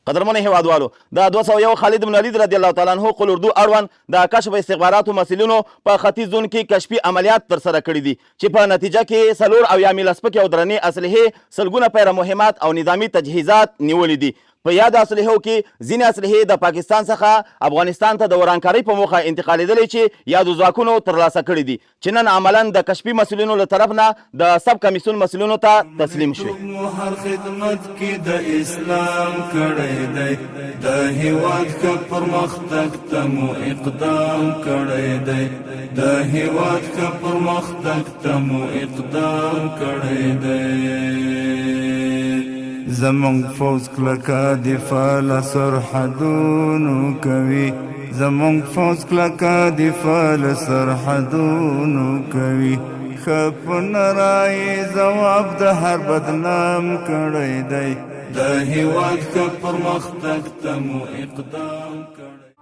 قدرمنو هیوادوالو، د 201 خالد بن ولید رضی الله تعالی عنه قول اردو اړوند د کشف استخباراتو مسؤلینو په ختیځ زون کې کشفي عملیات ترسره کړي دي چې په نتیجه کې 74 میله سپکې او درنې اسلحې، سلګونه پیره مهمات او نظامي تجهیزات نیولي دي. په یادو اسلحو کې ځینې اسلحې د پاکستان څخه افغانستان ته د ورانکارۍ په موخه انتقالېدلې چې یادو ځواکونو ترلاسه کړي دي چې نن عملاً د کشفي مسؤلینو له طرف نه د سب کمیسیون مسؤلینو ته تسلیم شوې. مو هر خدمت کې د اسلام کړی دی، د هیواد ښه پرمختګ ته مو اقدام کړی دی، د هیواد ښه پرمختګ ته مو اقدام کړی دی. زمونږ فوځ کلکه دفاع له سرحدونو کوي، زمونږ فوځ کلکه دفاع له سرحدونو کوي، ښه په نرای ځواب د هر بدنام کړی دی، د هیواد ښه پرمختګ ته مو اقدام کړی.